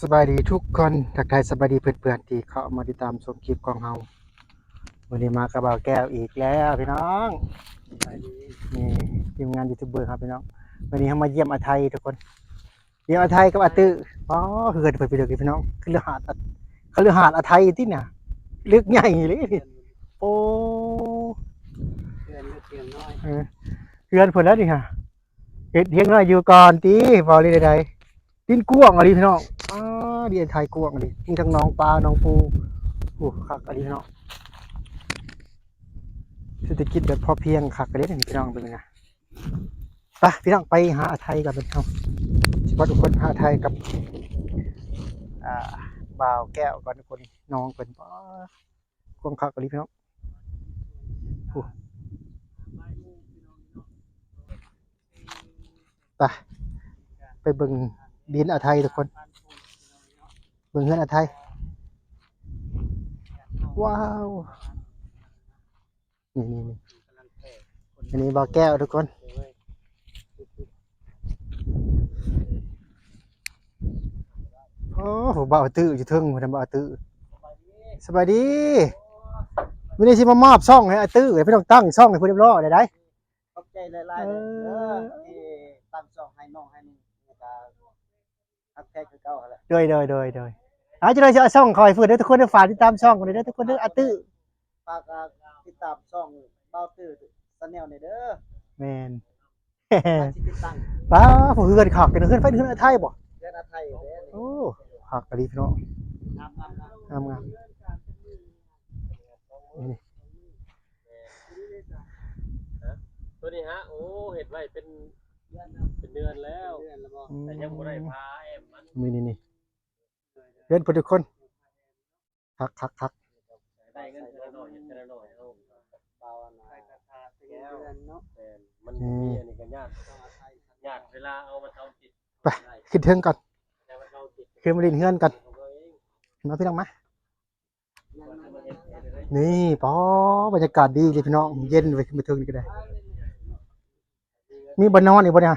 ສະບາຍດີທຸກຄົນ ທັກທາຍສະບາຍດີເພື່ອນໆ ທີ່ເຂົ້າມາຕິດຕາມຊົມຄລິບຂອງເຮົາ. ມື້ນີ້ມາກັບບ່າວແກ້ວອີກແລ້ວພີ່ນ້ອງ. ນີ້ທີມງານຢູທູບເບີເຮົາພີ່ນ້ອງ. ມື້ນີ້ເຮົາມາຢ້ຽມອາໄທທຸກຄົນ. ຢ້ຽມອາໄທກັບອາຕື້. ອໍ ເຮືອນເພິ່ນພີ່ນ້ອງ ພີ່ນ້ອງ. ຄືເຮືອນອາ ຄືເຮືອນອາໄທຕິນະ. ເລິກໃຫຍ່ເລີຍ. ໂອ້ ເຮືອນເລິກເຮືອນນ້ອຍ. ເອີ ເຮືອນເພິ່ນແລ້ວນີ້ຫາ. ເຮັດຮຽງນ້ອຍຢູ່ກ່ອນຕິ ເວົ້າເລີຍໃດໆ. ດິນກວ້າງອີ່ຫຼີພີ່ນ້ອງ. ອາ ດິນໄທກວ້າງອີ່ຫຼີ ມີທັງໜອງປາໜອງປູ. ໂອ້ ຄັກອີ່ຫຼີພີ່ນ້ອງ. ເສດຖະກິດແບບພໍພຽງຄັກເດ້ນີ້ພີ່ນ້ອງ ເບິ່ງນະ. ໄປພີ່ນ້ອງ ໄປຫາອາໄທກັນເຮົາ. ຊິພາທຸກຄົນຫາອາໄທກັບ ອ່າ ບ່າວແກ້ວກ່ອນທຸກຄົນ. ນ້ອງເພິ່ນ ປາ ກວ້າງຄັກອີ່ຫຼີພີ່ນ້ອງ. ໂອ້ ໄປ ໄປເບິ່ງດິນອາໄທທຸກຄົນ. ເບິ່ງເຮືອນອາໄທ. ວ້າວ ນີ້ໆໆ ອັນນີ້ບ່າວແກ້ວທຸກຄົນ. ໂອ້ ບ່າວຕື້ຢູ່ເທິງພຸ້ນ ບ່າວຕື້. ສະບາຍດີ. ມື້ນີ້ຊິມາມອບຊ່ອງໃຫ້ອາຕື້ ໃຫ້ພີ່ນ້ອງຕັ້ງຊ່ອງໃຫ້ເພິ່ນຮຽບຮ້ອຍໄດ້. ຂອບໃຈຫຼາຍໆເດີ ເອີ ທີ່ຕັ້ງຊ່ອງໃຫ້ນ້ອງໃຫ້ໜຶ່ງ ແລ້ວກໍຮັກແທ້ຄືເກົ່າຫັ້ນແຫຼະ. ໂດຍໆໆໆ. ອາ ຈະໄດ້ຊິເອົາຊ່ອງເຂົາໃຫ້ເພິ່ນເດີທຸກຄົນເດີ. ຝາກຕິດຕາມຊ່ອງເພິ່ນເດີທຸກຄົນເດີ ອາຕື້. ຝາກ ອ່າ ຕິດຕາມຊ່ອງບ່າວຕື້ Channel ແດ່ເດີ. ແມ່ນ. ປາ ຜູ້ເຮືອນຄັກເນາະ. ເຮືອນໃຜ ເຮືອນອາໄທບໍ່? ເຮືອນອາໄທເດ້. ໂອ້ ຄັກອີ່ຫຼີເນາະ. ງາມໆໆ ງາມໆ. ນີ້ ໂຕນີ້ຫາ ໂອ້ ເຮັດໄວ້ເປັນ ເປັນເດືອນແລ້ວ ເປັນເດືອນແລ້ວບໍ່? ອືມ ແຕ່ຍັງບໍ່ໄດ້ພາແອ້ມມັນ. ນີ້ໆ ເຮືອນເພິ່ນທຸກຄົນ. ຄັກໆໆ ໄດ້ເງິນເທື່ອລະໜ້ອຍ ເຮັດເທື່ອລະໜ້ອຍ ເອົາ ບ່າວອັນນາ ໃສ່ກະຖາເປັນເດືອນເນາະ. ແມ່ນ ມັນ ອືມ ມີອັນນີ້ກໍຍາກ ຍາກເວລາເອົາມາເຊົາກິນ. ໄປ ຂຶ້ນເທິງກ່ອນ ຂຶ້ນມາຫຼິ້ນເຮືອນກ່ອນ. ມາພີ່ນ້ອງມາ. ນີ້ ປໍ ບັນຍາກາດດີເລີຍພີ່ນ້ອງ ເຢັນເວີຍ ຂຶ້ນມາເທິງນີ້ກໍໄດ້. ມີບ່ອນນອນອີກບໍ່ນີ້?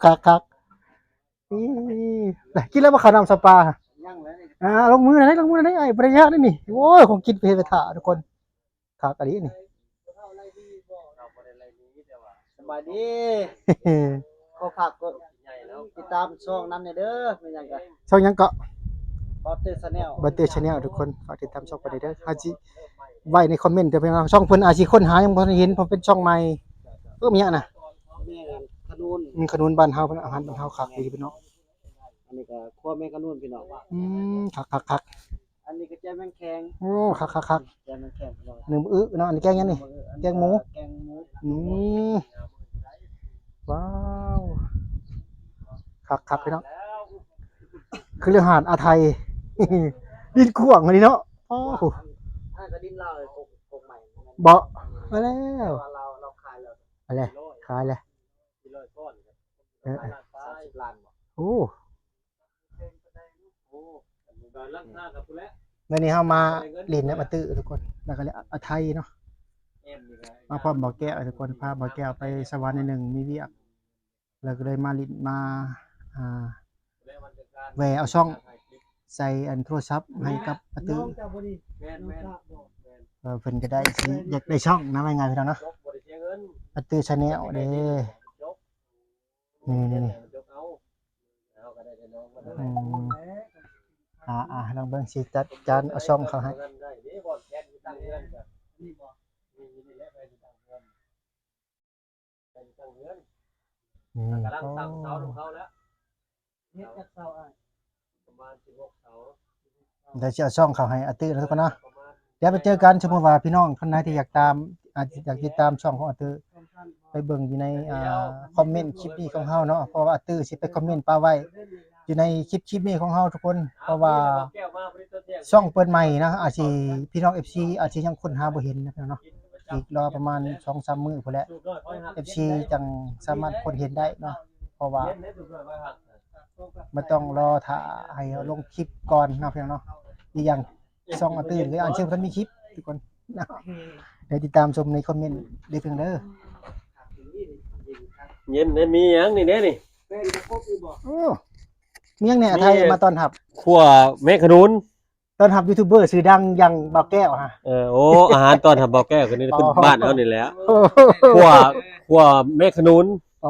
ຄັກໆ. ອີ ໄດ້ກິນແລ້ວບໍ່ ເຂົ້ານ້ຳສະປາ? ຍັງເລີຍ. ອ່າ ລົງມືໄດ້ ລົງມືໄດ້ ອ້າຍບໍ່ໄດ້ຍາກເດ້ນີ້. ໂອ້ຍ ຂອງກິນໄປເຮັດໄປຖ້າທຸກຄົນ. ຄັກອີ່ຫຼີນີ້. ສະບາຍດີ. ຂໍຝາກກົດຕິດຕາມຊ່ອງນຳແດ່ເດີ. ແມ່ນຫຍັງກະ ຊ່ອງຫຍັງເກາະ? ບອດເຕີ Channel ບອດເຕີ Channel ທຸກຄົນ ຝາກຕິດຕາມຊ່ອງເພິ່ນແດ່ເດີ. ເຮົາຊິໄວ້ໃນຄອມເມັນເດີພີ່ນ້ອງ. ຊ່ອງເພິ່ນອາດຊິຄົ້ນຫາຍັງບໍ່ທັນເຫັນ ເພາະເປັນຊ່ອງໃໝ່. ເອີ ມີຫຍັງນະ? ແມ່ນຂະໜູນ. ອືມ ຂະໜູນບ້ານເຮົາ ອາຫານບ້ານເຮົາຄັກດີພີ່ນ້ອງ. ອັນນີ້ກໍຄົວແມ່ຂະໜູນພີ່ນ້ອງ. ອືມ ຄັກໆໆ. ອັນນີ້ກໍແຈ່ວແມງແຄງ. ໂອ້ ຄັກໆໆ. ແຈ່ວແມງແຄງພີ່ນ້ອງ. ໜຶ່ງມື້ເນາະ. ອັນນີ້ແກງຫຍັງນີ້? ແກງໝູ. ແກງໝູ. ອືມ ວ້າວ ຄັກໆ ພີ່ນ້ອງ. ຄືເຮືອນອາໄທ ດິນກວ້າງອັນນີ້ເນາະ. ໂອ້ ອັນນັ້ນກໍດິນລາວ ກົກ ກົກໃໝ່. ບໍ່ ມາແລ້ວ ແຕ່ວ່າລາວ ລາວຂາຍແລ້ວ. ອັນແຫຼະ ຂາຍແລ້ວ. ເອີ ສາມສິບລ້ານບໍ່? ໂອ້ ໂອ້ ຫຼັງຄາກັບພຸ້ນແຫຼະ. ມື້ນີ້ເຮົາມາຫຼິ້ນນຳອາຕື້ທຸກຄົນ ແລ້ວກໍອາໄທເນາະ. ມາພ້ອມບ່າວແກ້ວທຸກຄົນ ພາບ່າວແກ້ວໄປສະຫວັນໜ້ອຍໜຶ່ງ ມີວຽກ ແລ້ວກໍເລີຍມາຫຼິ້ນ ມາ ອ່າ ແວ່ເອົາຊ່ອງ ໃສ່ອັນໂທລະສັບໃຫ້ກັບອາຕື້. ແມ່ນໆ ນ້ອງເຈົ້າບໍ່ນີ້? ແມ່ນໆ ນ້ອງເຈົ້າບໍ່? ແມ່ນ ເອີ ເພິ່ນກໍໄດ້ຊິຢາກໄດ້ຊ່ອງນະ ວ່າງ່າຍໆ ພີ່ນ້ອງເນາະ. ບໍ່ໄດ້ເສຍເງິນ. ອາຕື້ Channel ເດ້. ນີ້ໆໆ ມັນຍົກເອົາ ເຮົາກໍໄດ້ແຕ່ນ້ອງມັນ. ອືມ ອ່າໆ ລອງເບິ່ງ ຊິຈັດການເອົາຊ່ອງເຂົາໃຫ້. ໄດ້ເດ້ ບ່ອນແຄມຢູ່ຕັ້ງເຮືອນກໍ ນີ້ບໍ່? ນີ້ ນີ້ແຫຼະ ໄປຢູ່ຕັ້ງເຮືອນ ໄປຢູ່ຕັ້ງເຮືອນ. ນີ້ ກຳລັງຕັ້ງເສົານຳເຂົາແລ້ວ. ເຮັດຈັກເສົາອ້າຍ? ປະມານສິບຫົກເສົາ. ດຽວຊິເອົາຊ່ອງເຂົາໃຫ້ອາຕື້ນະທຸກຄົນເນາະ. ປະມານ ດຽວໄປເຈີກັນ. ສົມມຸດວ່າພີ່ນ້ອງຄົນໃດທີ່ຢາກຕາມ ອາດ ຢາກຕິດຕາມຊ່ອງຂອງອາຕື້ ໄປເບິ່ງຢູ່ໃນ ອ່າ ຄອມເມັນຄລິບນີ້ຂອງເຮົາເນາະ ເພາະວ່າອາຕື້ຊິໄປຄອມເມັນປະໄວ້ຢູ່ໃນຄລິບ ຄລິບນີ້ຂອງເຮົາທຸກຄົນ. ເພາະວ່າຊ່ອງເປີດໃໝ່ນະ ອາດຊິ ພີ່ນ້ອງເອັຟຊີອາດຊິຍັງຄົ້ນຫາບໍ່ເຫັນນະພີ່ນ້ອງເນາະ. ອີກລໍປະມານສອງສາມມື້ພຸ້ນແຫຼະ ເອັຟຊີຈັ່ງສາມາດຄົ້ນເຫັນໄດ້ເນາະ ເພາະວ່າ ບໍ່ຕ້ອງລໍຖ້າໃຫ້ເຮົາລົງຄລິບກ່ອນເນາະພີ່ນ້ອງເນາະ. ອີກຢ່າງຊ່ອງອາຕື້ນກໍອັນເຊີງບໍ່ທັນມີຄລິບທຸກຄົນເນາະ. ໄດ້ຕິດຕາມຊົມໃນຄອມເມັນເດີພີ່ນ້ອງເດີ. ເຢັນໄດ້ມີຫຍັງນີ້ແດ່ນີ້. ໂອ້ ມີຫຍັງແດ່ ມີ ໄທມາຕ້ອນຮັບ? ຂົ້ວແມງຂະໜູນ ຕ້ອນຮັບຢູທູບເບີຊື່ດັງຢ່າງບ່າວແກ້ວຮະ. ເອີ ໂອ້ ອາຫານຕ້ອນຮັບບ່າວແກ້ວ ຄືນີ້ ອໍ ເປັນບ້ານເຮົານີ້ແຫຼະ. ໂອ້ ຂົ້ວ ຂົ້ວແມງຂະໜູນ. ອໍ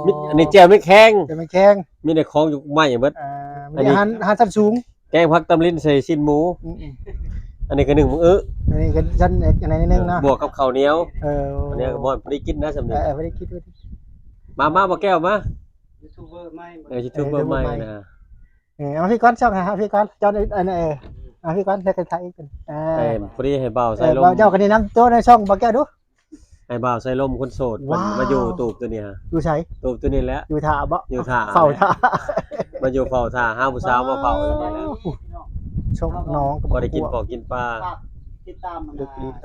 ມີ ອັນນີ້ແຈ່ວແມງແຄງ ແຈ່ວແມງແຄງ ມີແຕ່ຂອງຢູ່ໃໝ່ເບິດ. ອ່າ ອັນນີ້ ມີອາຫານ ອາຫານຊັ້ນສູງ ແກງຜັກຕຳລິນໃສ່ຊີ້ນໝູ. ອືມໆ ອັນນີ້ກໍໜຶ້ງໝາກອຶ ອັນນີ້ກໍຊັ້ນ ອັນນັ້ນໜຶ່ງເນາະ ບວກກັບເຂົ້າໜຽວ. ເອີ ເຂົ້າໜຽວກໍບໍ່ພໍໄດ້ກິນນະ ສ່ຳນີ້. ເອີ ພໍໄດ້ກິນ ມາ ມາ ບ່າວແກ້ວມາ ຢູທູບເບີໃໝ່. ເອີ ຢູທູບເບີໃໝ່ນະ. ເອີ ເອົາພີ່ກ່ອນ ຊ່ອງໃຫ້ພີ່ກ່ອນ ເຈົ້າ ອັນ ເອີ ເອົາພີ່ກ່ອນ ແລ້ວກໍຖ່າຍອີກ. ອ່າ ເອີ ພໍດີໃຫ້ບ່າວໃສ່ລົມ ເຈົ້າກໍແນະນຳຕົວໃນຊ່ອງບ່າວແກ້ວດູ. ໃຫ້ບ່າວໃສ່ລົມຄົນໂສດ ມາຢູ່ຕູບຕົວນີ້ຮະ. ຢູ່ໃສ? ຕູບຕົວນີ້ແຫຼະ ຢູ່ຖ້າບໍ? ຢູ່ຖ້າ ເຝົ້າຖ້າ ມາຢູ່ເຝົ້າຖ້າ ຫາຜູ້ສາວມາເຝົ້າຢູ່ນີ້ແຫຼະ. ໂອ້ ຊ່ອງນ້ອງກໍບໍ່ໄດ້ກິນປອກກິນປາ ຕິດຕາມ ອ່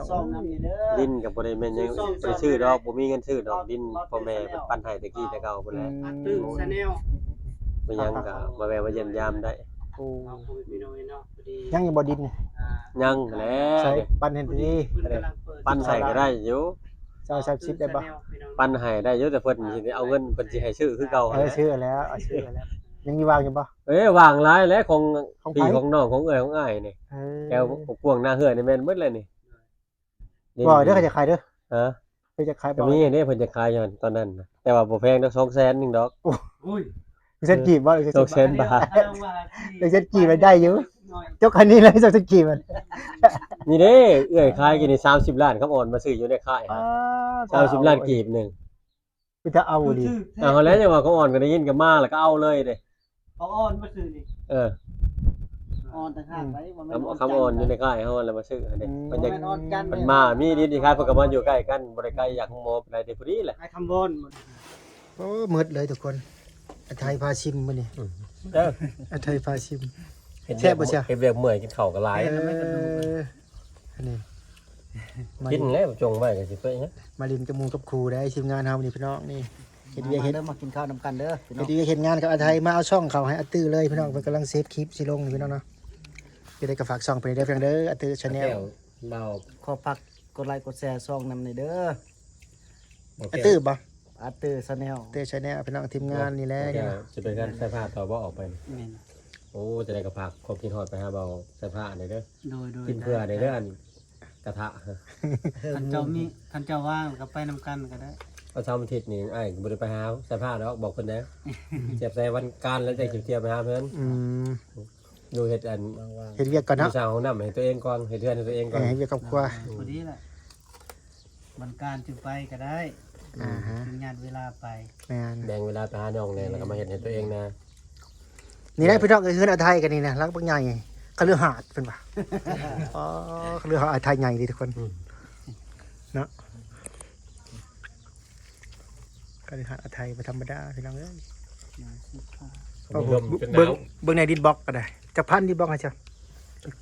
າ ຊ່ອງນຳນີ້ເດີ. ດິນກໍບໍ່ໄດ້ແມ່ນຫຍັງ ບໍ່ໄດ້ຊື້ດອກ ບໍ່ມີເງິນຊື້ດອກດິນ ພໍ່ແມ່ເພິ່ນປັນໃຫ້ແຕ່ກີ້ແຕ່ເກົ່າພຸ້ນແຫຼະ. ອືມ ມີຫຍັງກໍມາແວ່ມາຢ້ຽມຢາມໄດ້. ໂອ້ ຍັງຢູ່ບໍ່ດິນ? ຍັງແຫຼະ ໃສ ປັນໃຫ້ດີ ປັນໃຫ້ກໍໄດ້ຢູ່. ຊາວ ສາມສິບໄດ້ບໍ່? ປັນໃຫ້ໄດ້ຢູ່ ແຕ່ເພິ່ນຊິເອົາເງິນ ເພິ່ນຊິໃຫ້ຊື້ຄືເກົ່າ. ເອີ ຊື້ແລ້ວ ເອົາຊື້ແລ້ວ. ຍັງມີວ່າງຢູ່ບໍ່? ເອີ ວ່າງຫຼາຍແຫຼະ ຂອງ ຂອງໃຜ? ພີ່ຂອງນ້ອງ ຂອງເອື້ອຍຂອງອ້າຍນີ້. ເອີ ແຖວກວ້າງໜ້າເຮືອນນີ້ແມ່ນໝົດແຫຼະນີ້. ບໍ່ເດີ ເຂົາຈະຂາຍເດີ. ຮະ? ເພິ່ນຈະຂາຍບໍ່? ກໍມີເດ້ ເພິ່ນຈະຂາຍຢູ່ຫັ້ນຕອນນັ້ນນະ ແຕ່ວ່າບໍ່ແພງດອກ ສອງແສນໜຶ່ງດອກ. ໂອ້ຍ ສອງແສນກີບບໍ່? ສອງແສນບາດ. ສອງແສນກີບໄດ້ຢູ່ ຈົກອັນນີ້ເລີຍ ສອງແສນກີບ. ນີ້ເດ້ ເອື້ອຍຂາຍຢູ່ນີ້ ສາມສິບລ້ານ ຄຳອ່ອນມາຊື້ຢູ່ໃນຄ້າຍ. ອ່າ ສາມສິບລ້ານກີບໜຶ່ງ ເປັນຕາເອົາອີ່ຫຼີ. ເອົາແລ້ວ ຈັ່ງວ່າຄຳອ່ອນກໍໄດ້ຍິນ ກໍມາແລ້ວກໍເອົາເລີຍເດ້. ເອົາອ່ອນມາຊື້ນີ້. ເອີ ອ່ອນຕ່າງຫາກໄປ ບໍ່ແມ່ນອ່ອນຈັນ. ຄຳອ່ອນຢູ່ໃນຄ້າຍເຮົາແລ້ວມາຊື້ຫັ້ນເດ້. ອືມ ເພິ່ນຢາກ ບໍ່ແມ່ນອ່ອນຈັນ ເພິ່ນມາ ມີດິນທີ່ຂາຍ ເພິ່ນກໍມາຢູ່ໃກ້ກັນ ບໍ່ໄດ້ໄກ ຢາກໂຮງໝໍໄປໄດ້ເດ້ ພໍດີແຫຼະ. ອ້າຍຄຳວອນ ໂອ້ ໝົດເລີຍທຸກຄົນ. ອາໄທພາຊິມມື້ນີ້ ອືມ ເອີ ອາໄທພາຊິມ. ເຮັດວຽກ ແຊບບໍ່ ເຮັດວຽກເມື່ອຍ ກິນເຂົ້າກໍຫຼາຍ. ເອີ ອັນນີ້ ກິນແລ້ວ ຈົ່ງໄວ້ກໍຊິເປັນຫຍັງ. ມາຫຼິ້ນກັບໝູ່ກັບຄູ່ໄດ້ ທີມງານເຮົານີ້ ພີ່ນ້ອງນີ້. ເຮັດວຽກ ມາ ເຮັດ ເດີ ມາກິນເຂົ້ານຳກັນເດີ ພີ່ນ້ອງ. ເຮັດວຽກເຮັດງານກັບອາໄທ ມາເອົາຊ່ອງເຂົາໃຫ້ອາຕື້ເລີຍ ພີ່ນ້ອງ. ເພິ່ນກຳລັງເຊຟຄລິບຊິລົງ ພີ່ນ້ອງເນາະ. ຈັ່ງໃດກໍຝາກຊ່ອງເພິ່ນເດີ ພີ່ນ້ອງເດີ ອາຕື້ Channel. ບ່າວ ຂໍຝາກກົດໄລກົດແຊຊ່ອງນຳແດ່ເດີ. ອາຕື້ບໍ່? ອາຕື້ Channel ອາຕື້ Channel ພີ່ນ້ອງ ທີມງານນີ້ແຫຼະ. ຊິໄປງານສາຍຟ້າຕໍ່ບໍ່ ອອກໄປ? ແມ່ນ. ໂອ້ ຈັ່ງໃດກໍຝາກຄວາມຄິດຮອດໄປຫາບ່າວສາຍຟ້າແດ່ເດີ. ໂດຍໆ ກິນເພື່ອແດ່ເດີ ໄດ້ໆ ອັນກະທະ. ຄັນເຈົ້າມີ ຄັນເຈົ້າວ່າງກໍໄປນຳກັນກໍໄດ້. ວັນເສົາວັນອາທິດນີ້ ອ້າຍກໍບໍ່ໄດ້ໄປຫາສາຍຟ້າດອກ ບອກເພິ່ນແດ່. ສຽບໃສ່ວັນການແລ້ວຈັ່ງຊິທ່ຽວໄປຫາເພິ່ນ. ອືມ ຢູ່ເຮັດອັນ ເຮັດວຽກກ່ອນເນາະ ຢູ່ສ້າງຫ້ອງນ້ຳໃຫ້ຕົວເອງກ່ອນ ເຮັດເຮືອນໃຫ້ຕົວເອງກ່ອນ. ເອີ ເຮັດວຽກຄອບຄົວ ພໍດີແຫຼະ. ວັນການຈຶ່ງໄປກໍໄດ້. ອ່າຮະ ຍັດເວລາໄປ. ແມ່ນ ແບ່ງເວລາໄປຫານ້ອງແດ່ ແລ້ວກໍມາເຮັດໃຫ້ຕົວເອງນະ. ນີ້ແຫຼະພີ່ນ້ອງເອີຍ ເຮືອນອາໄທກັນນີ້ນະ ຫຼັງບັກໃຫຍ່ ຄະລືຫາດເພິ່ນວ່າ. ອໍ ຄະລືຫາດອາໄທໃຫຍ່ເດ້ທຸກຄົນ. ອືມ ເນາະ ຄະລືຫາດອາໄທບໍ່ທຳມະດາພີ່ນ້ອງເອີຍ. ເບິ່ງ ເບິ່ງໃນດິນບລັອກກໍໄດ້ ຈັກພັນດິນບລັອກໃຫ້ເຈົ້າ?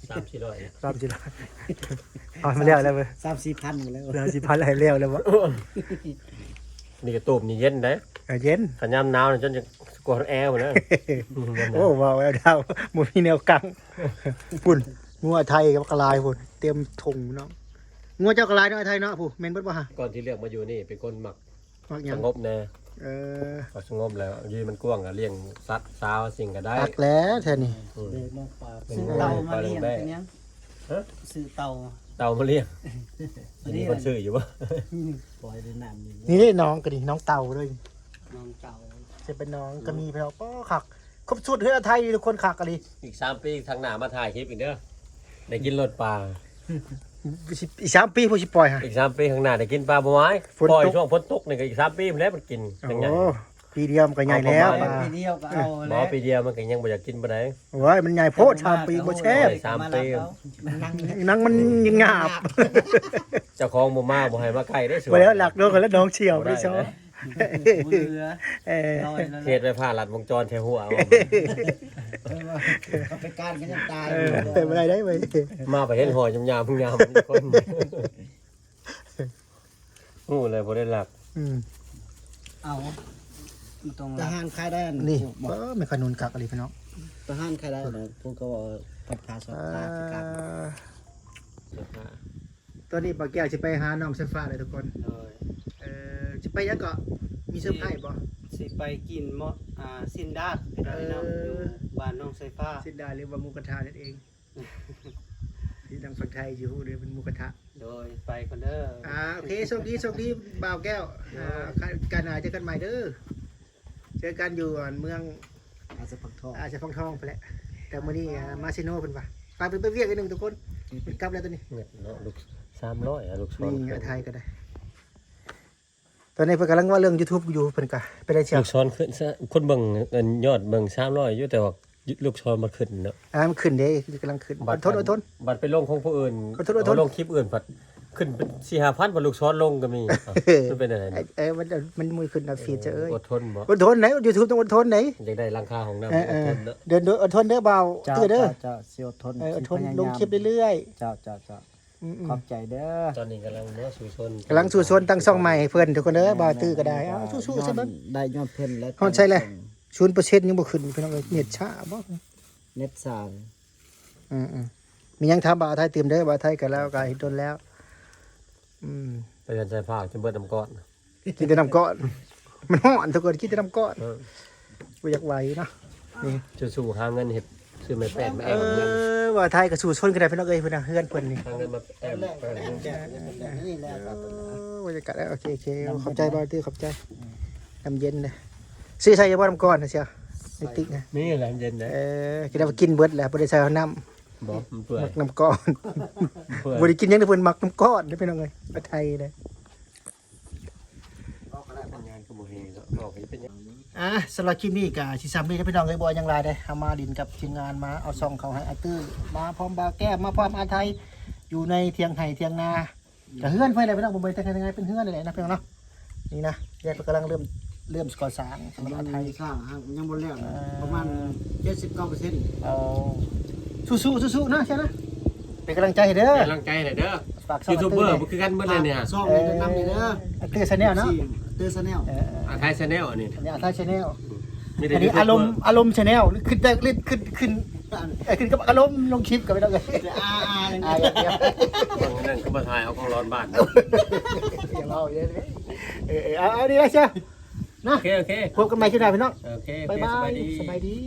ສາມສີ່ຮ້ອຍ ສາມສີ່ຮ້ອຍ. ເອົາມາແລ້ວແລ້ວເວີ້ຍ ສາມສີ່ພັນໝົດແລ້ວ ສາມສີ່ພັນໃຫ້ແລ້ວແລ້ວບໍ່? ນີ້ກະຕູບນີ້ເຢັນເດ້. ເອີ ເຢັນ ຄັນຍາມໜາວນີ້ຈົນຈະກວດແອວນະ. ໂອ້ ເວົ້າແລ້ວດາວ ບໍ່ມີແນວກັງ. ພຸ້ນ ງົວໄທກໍບັກຫຼາຍພຸ້ນ ເຕັມທົ່ງເນາະ. ງົວເຈົ້າກໍຫຼາຍເນາະໄທເນາະ ຜູ້ແມ່ນເບິດບໍ່ຫະ? ກ່ອນທີ່ເລືອກມາຢູ່ນີ້ເປັນຄົນມັກ ມັກຫຍັງ? ສະຫງົບແດ່. ເອີ ມັກສະຫງົບແລ້ວ ຢູ່ມັນກວ້າງ ກໍລ້ຽງສັດສາວສິ່ງກໍໄດ້. ຄັກແຫຼະແຖວນີ້. ອືມ ຊື້ເຕົາມາລ້ຽງເປັນຫຍັງ? ຮະ? ຊື້ເຕົາ ເຕົາມາລ້ຽງ. ມີຄົນຊື້ຢູ່ບໍ່? ອືມ ປ່ອຍໄດ້ນ້ຳຢູ່. ນີ້ເດ້ໜອງກໍດີ ໜອງເຕົາເລີຍ ໜອງເຕົາ ຈະເປັນໜອງກໍມີ. ອືມ ພີ່ນ້ອງ ໂອ້ ຄັກ ຄົບຊຸດເຮືອນອາໄທນີ້ ທຸກຄົນ ຄັກອີ່ຫຼີ. ອີກສາມປີທາງໜ້າມາຖ່າຍຄລິບອີກເດີ ໄດ້ກິນລົດປາ. ອີກສາມປີພຸ້ນຊິປ່ອຍຫະ? ອີກສາມປີຂ້າງໜ້າໄດ້ກິນປາບໍ່ໝາຍ. ປ່ອຍຊ່ວງຝົນຕົກນີ້ກໍອີກສາມປີພຸ້ນແຫຼະມັນກິນ. ໂອ້ ຈັ່ງໃຫຍ່ ປີດຽວມັນກໍໃຫຍ່ແລ້ວ. ເອົາປະມານ ປາ ປີດຽວກໍເອົາແລ້ວ. ບໍ່ ປີດຽວມັນກໍຍັງບໍ່ຢາກກິນປານໃດ. ໂອ້ຍ ມັນໃຫຍ່ໂພດ ສາມປີບໍ່ແຊບ. ສາມປີ ໜັງມັນຍັງຫຍາບ. ເຈົ້າຂອງບໍ່ມາ ບໍ່ໃຫ້ມາໃກ້ເດ້. ບໍ່ແລ້ວ ລັກໂດນກັນແລ້ວ ນ້ອງສ່ຽວບໍ່ໄດ້ຊອ. ບໍ່ເຫຼືອ ເອີ ເຂດໄຟຟ້າລັດວົງຈອນແຖວຫົວ. ເຂົາໄປການກໍຍັງຕາຍ. ເອີ ເປັນບໍ່ໄດ້ໄດ໋ເວີຍ ມາໄປເຫັນຮອຍຍາມໆ ຍາມຄົນ ຮູ້ເລີຍບໍ່ໄດ້ລັກ. ອືມ ເອົາ ມັນຕ້ອງລັກ. ທະຫານຂາຍໄດ້ອັນນີ້ ເອີ ແມ່ນຂະໜູນຄັກອີ່ຫຼີພີ່ນ້ອງ. ທະຫານຂາຍໄດ້ນະ ພວກເຂົາວ່າພັດພາສອກ ອ່າ ພາສະກັດ. ຕອນນີ້ບ່າວແກ້ວຊິໄປຫານ້ອງສາຍຟ້າແລ້ວທຸກຄົນ. ໂດຍ ເອີ ຊິໄປຫຍັງເກາະ? ມີເຊີໄພຣບໍ່? ຊິໄປກິນເມາະ ອ່າ ຊີ້ນດາດ ເອີ ຢູ່ບ້ານໜອງສາຍຟ້າ ຊີ້ນດາດ ຫຼືວ່າໝູກະທະນັ້ນເອງ ທີ່ທາງຝັ່ງໄທຊິຮູ້ເດີ ເປັນໝູກະທະ. ໂດຍ ໄປກ່ອນເດີ. ອ່າ ໂອເຄ ໂຊກດີ ໂຊກດີ ບ່າວແກ້ວ. ໂດຍ ອ່າ ການໜ້າເຈີກັນໃໝ່ເດີ. ເຈີກັນຢູ່ອັນເມືອງ ອາດສະພັງທອງ ອາດສະພັງທອງພຸ້ນແຫຼະ. ແຕ່ມື້ນີ້ ອ່າ ມາຊີໂນເພິ່ນວ່າ ໄປ ໄປ ໄປວຽກອີກໜຶ່ງທຸກຄົນ. ເພິ່ນກັບແລ້ວຕອນນີ້ ເງິນເນາະ ລູກສາມຮ້ອຍ ອາ ລູກສອນ ນີ້ ອາໄທກໍໄດ້. ຕອນນີ້ເພິ່ນກຳລັງເວົ້າເລື່ອງ YouTube ຢູ່ ເພິ່ນກະເປັນໄດ້ສຽວ ລູກສອນຂຶ້ນ ຄົນເບິ່ງ ອັນ ຍອດເບິ່ງສາມຮ້ອຍຢູ່ ແຕ່ວ່າລູກສອນມັນຂຶ້ນເນາະ. ອ່າ ມັນຂຶ້ນເດ້ ກຳລັງຂຶ້ນ. ອົດທົນ ອົດທົນ ບັດໄປລົງຂອງຜູ້ອື່ນ ອົດທົນ ອົດທົນ ລົງຄລິບອື່ນ ພັດຂຶ້ນເປັນສີ່ຫ້າພັນ ບັດລູກສອນລົງກໍມີ. ເອີ ມັນເປັນແນວໃດ? ເອີ ມັນ ມັນ ມັນຂຶ້ນນຳຟີດເຈົ້າເອີຍ. ອົດທົນບໍ່? ອົດທົນໃດ໋ YouTube ຕ້ອງອົດທົນໃດ໋. ຢາກໄດ້ຫຼັງຄາຫ້ອງນ້ຳ ເອີ ເອີ ອົດທົນເນາະ. ເດີນ ເດີນ ອົດທົນເດີບ່າວ ເຈົ້າ ເດີ ເຈົ້າ ຊິອົດທົນ ເອີ ອົດທົນ ຊິພະຍາຍາມ ລົງຄລິບເລື້ອຍໆ. ເຈົ້າ ເຈົ້າ ເຈົ້າ. ອືມໆ ຂອບໃຈເດີ. ຕອນນີ້ກຳລັງເນາະ ສູ້ຊົນ ກຳລັງສູ້ຊົນຕັ້ງຊ່ອງໃໝ່ໃຫ້ເພິ່ນ ທຸກຄົນເດີ. ບ່າວຕື້ກໍໄດ້ ເອົາ ສູ້ໆ ໃສ່ເບິ່ງ ໄດ້ຍ້ອນເພິ່ນແຫຼະ. ຮອດໃສແຫຼະ? ສູນເປີເຊັນຍັງບໍ່ຂຶ້ນ ພີ່ນ້ອງເອີຍ. ເນັດຊ້າບໍ່? ເນັດຊ້າ. ອືມໆ ມີຫຍັງຖາມບ່າວໄທຕື່ມເດີ. ບ່າວໄທກໍແລ້ວ ກໍເຮັດດົນແລ້ວ. ອືມ ໄປເຮືອນໃສ່ຜ້າ ຈົນເບິດນ້ຳກ້ອນ. ກິນແຕ່ນ້ຳກ້ອນ ມັນຮ້ອນ ທຸກຄົນ ກິນແຕ່ນ້ຳກ້ອນ. ເອີ ບໍ່ຢາກໄຫວເນາະ. ນີ້ ສູ້ໆ ຫາເງິນເຮັດ ຊື້ໄມ້ແປ້ນມາແອ້ງເຮືອນ. ເອີ ວ່າໄທກໍສູ້ຊົນກັນໄດ້ ພີ່ນ້ອງເອີຍ. ເພິ່ນນະ ເຮືອນເພິ່ນນີ້ ຫາເງິນມາແອ້ງ ເອີ ເອີ ນີ້ແຫຼະ. ໂອ້ ບັນຍາກາດແລ້ວ. ໂອເຄ ໂອເຄ ຂອບໃຈບ່າວຕື້ ຂອບໃຈ. ອືມ ນ້ຳເຢັນເດ້. ຊື້ໃສ່ຢູ່ບໍ່ ນ້ຳກ້ອນນະ ໃສ່ໃນຕິກນະ? ມີແຫຼະ ນ້ຳເຢັນນະ. ເອີ ຄິດວ່າກິນເບິດແລ້ວ ບໍ່ໄດ້ໃສ່ນ້ຳ. ບໍ່ ມັນເປື່ອຍ ມັກນ້ຳກ້ອນ. ບໍ່ໄດ້ກິນຫຍັງເດ້ ເພິ່ນມັກນ້ຳກ້ອນເດ້ ພີ່ນ້ອງເອີຍ. ປະໄທເດ້. ອ່າ ສຳລັບຄລິບນີ້ກໍຊິຊ່ຳນີ້ເດີພີ່ນ້ອງເອີຍ. ບໍ່ຫຍັງຫຼາຍເດ້ ເຮົາມາຫຼິ້ນກັບທີມງານ ມາເອົາຊ່ອງເຂົ້າໃຫ້ອາຕື້ ມາພ້ອມບ່າວແກ້ວ ມາພ້ອມອາໄທ ຢູ່ໃນຖຽງໄຮ່ຖຽງນາ. ກໍເຮືອນເພິ່ນແຫຼະພີ່ນ້ອງ ບໍ່ແມ່ນແຕ່ງານ ເປັນເຮືອນນີ້ແຫຼະນະພີ່ນ້ອງເນາະ. ນີ້ນະ ແຕ່ເພິ່ນກຳລັງເລີ່ມ ເລີ່ມກໍ່ສ້າງສຳລັບອາໄທ ຍັງສ້າງ ຍັງບໍ່ແລ້ວ ເອີ ປະມານເຈັດສິບເກົ້າເປີເຊັນ. ເອົາ ສູ້ໆ ສູ້ໆ ເນາະ ເຈົ້ານະ. ເປັນກຳລັງໃຈໃຫ້ເດີ ເປັນກຳລັງໃຈໃຫ້ເດີ. ຝາກຊ່ອງ ຢູທູບເບີ ຄືກັນເບິດເລີຍນີ້. ຝາກຊ່ອງແນະນຳແດ່ເດີ. ອາເຕີ Channel ເນາະ. ອາເຕີ Channel ເອີ ອາໄທ Channel ອັນນີ້ ອັນນີ້ອາໄທ Channel. ມີແຕ່ ອັນນີ້ YouTube ອາລົມ ອາລົມ Channel ຂຶ້ນແຕ່ ຂຶ້ນ ຂຶ້ນ ຂຶ້ນ ເອີ ຂຶ້ນກັບອາລົມລົງຄລິບກັນໄປເນາະ. ອາ ອາ ອາ ເບິ່ງນັ້ນຄືມາຖ່າຍເອົາຂອງຮ້ອນບ້ານ. ຢ່າເວົ້າເດີ. ເອີ ເອີ ເອົາ ເອົາດີລະເຊຍນະ. ໂອເຄ ໂອເຄ ພົບກັນໃໝ່ຄລິບໜ້າພີ່ນ້ອງ. ໂອເຄ ໂອເຄ ບາຍບາຍ ສະບາຍດີ ສະບາຍດີ.